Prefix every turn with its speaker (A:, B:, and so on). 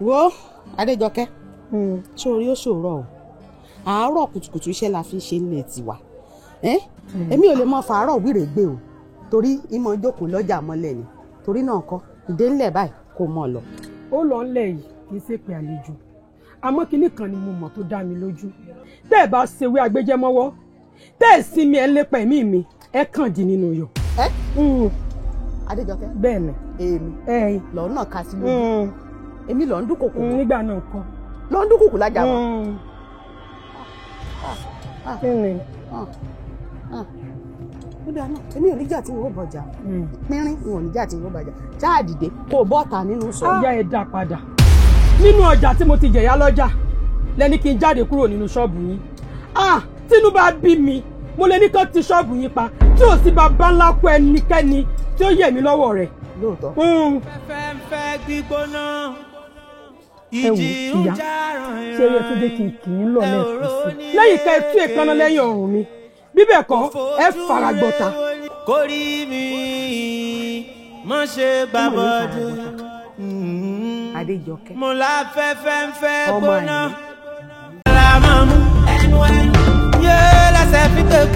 A: Wo Adéjọkẹ́, sórí ó ṣòro o, àárọ̀ kùtùkùtù iṣẹ́ la fi ń ṣe nílé tiwa. Èmi ò lè mọ fàárọ̀ wíìrè gbé o, torí ìmọ̀ jókòó lọ́jà mọ́lẹ̀ ni. Torí náà kọ́ ìdè ńlẹ̀ báyìí kò mọ̀ lọ.
B: Ó lọ ńlẹ̀ yìí kì í ṣe pé àlejò, àmọ́ kinní kan ni mo mọ̀ tó dá mi lójú. Tẹ́ ẹ bá ṣèwé agbẹjẹmọ́wọ́, tẹ́ ẹ sinmi ẹ lépa ẹ̀mí mi, ẹ kàn dín nínú yọ.
A: Ẹ Adéjọkẹ́.
B: Bẹ́ẹ̀ ni.
A: Èmi lọ́ọ́ náà ka sí lójú, èmi lọ́ọ́ ń dúnkòkò.
B: Nígbà náà kọ́.
A: Lọ́ọ́ ń dúnkòkò lájà wọn.
B: Kí ni?
A: Ó dáa náà, èmi ò níjà tí n ó bọjà pínrín, n ò níjà tí n ó bọjà. Ṣáà dìde kó o bọ́ta nínú sọ.
B: Ìyá ẹ dá padà nínú ọjà tí mo ti jẹ̀yà lọ́jà lẹ́ni kí n jáde kúrò nínú ṣọ́ọ̀bù yín. Tínú bá bí mi, mo lè ní kán ti ṣọ́ọ̀bù yín pa, tí ò sí bàbá ńlá kú ẹnikẹ́ni tí ó yẹ̀ mí lọ́wọ́ rẹ̀.
A: Lóòótọ́.
C: Fẹ́fẹ́ gbígbóná.
B: Ẹ wò ìyá, ṣé eré tó dé kí n kì í lọ lẹ́ẹ̀kan sí lẹ́yìn ká ẹ tú èékánná lẹ́yìn ọrùn mi, bíbẹ̀ kọ́ ẹ fara gbọ́ta.
C: Kórí mi má ṣe gbàbọ̀dé.
A: Adéjọkẹ́.
C: Mo láfẹ́fẹ́ ń fẹ́
A: Ọmọ
C: gbóná.
A: àìní.
C: La máa mú ẹnu ẹnu yé lẹ́sẹ̀ fi tẹ̀.